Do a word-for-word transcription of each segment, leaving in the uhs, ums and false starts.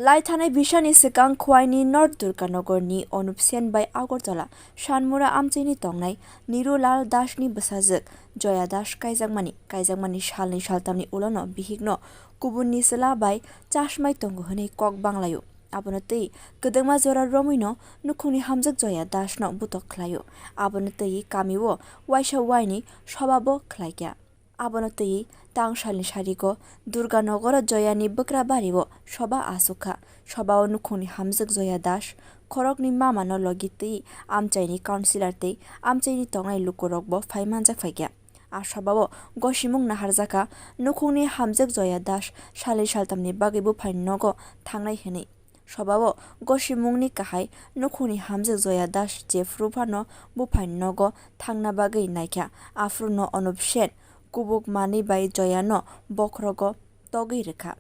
Lai thanai bisani swkang Khwaini North Durganagarni Anup Sen bai Agartala Sanmura amchaini tongnai Nirulal Dasni bwsajwk Joya Das kaijakmani, kaijakmani salni saltamni ulono bihikno kubunni chwla bai chasmai tongo hwnwi kok banglaio. Abono twi kwdwkma jora romwino nukhungni hamjwk Joya Dasno butok khlaio. Abono twi kamio waisa waini sobabo khlaikha. Abono twi tangsalni sarigo Durganogoro Joyani bwkra bario soba aswk kha. Sobao nukhungni hamjwk Joya Das, khoroknwi mamano logi twi amchaini councillor tei amchaini tongnai lukurokbo phai manjak phaikha. A sobao gosimung naharjakha nukhungni hamjwk Joya Das salni saltamni bagwi buphani nogo thangnai hwnwi. Sobao gosimungni kahai nukhungni hamjwk Joya Das jephru phano buphani nogo thangna bagwi naikha, aphruno Anup Sen kubuk manwi bai Joyano bokhorogo togwi rwkha.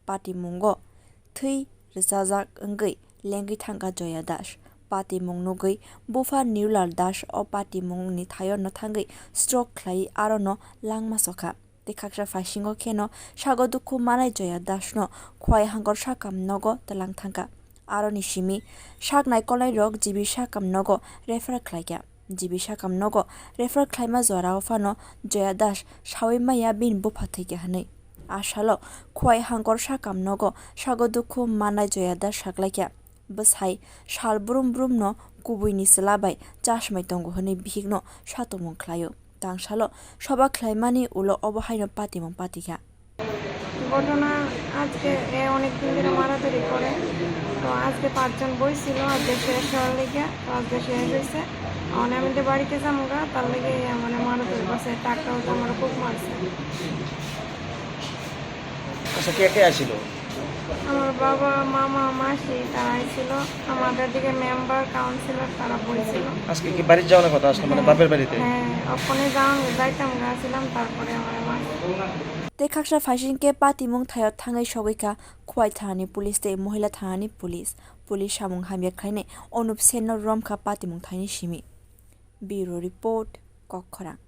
Patimungo thwi rwchajak wngwi lengwi thangkha Joya Das. Patimung nugwi bupha Nirulal Das o patimungni thaio no thangwi stroke khlaiwi arono langma sokha. Tei khaksa phaisingo kheno sago dukhu manai Joya Dasno Khwai Hangkor sakam nogo twlang thangkha. Aroni simi sak naikolnairok G B sakam nogo refer khlaikha. G B sakam nogo refer khlaima jorao phano Joya Das saui maya bini bupha thwikha hwnwi. A salo Khwai Hangkor sakam nogo sago dukhu manai Joya Das saklaikha. Bwsai sal brum brumno kubuini chwla bai chasmai tongo hwnwi bihikno satongmung khlaio. Tangsalo soba khlaimani ulo obo haino patimung patikha. ঘটনা আজকে এ অনেক দিন ধরে মারাধরি করে। তো আজকে পাঁচজন বই ছিল, আজকে শেষ হওয়ার লেগে, তো আজকে শেষ হয়েছে। মানে আমি তো বাড়িতে যাবো গা, তার লেগে মানে মারাধরি করছে, টাকটাও তো আমার খুব মারছে। আচ্ছা, কে কে আসিল? আমার বাবা, মামা, মাসি তারা আইছিল, আমাদের দিকে মেম্বার, কাউন্সিলর তারা বইছিল। আজকে কি বাড়ির যাওয়ার কথা আসলে, মানে হ্যাঁ। বাপের বাড়িতে? হ্যাঁ, ওখানে যাওয়া, যাইতাম গেছিলাম, তারপরে আমার মাসি। Tei khaksa phaising khe patimung thaio thangwi sogwi kha Khwai thanani police tei Mohila thanani police. Police samung hamya khlainai Anup Senno romkha patimung thaini simi. Bureau Report, Kokkhorang.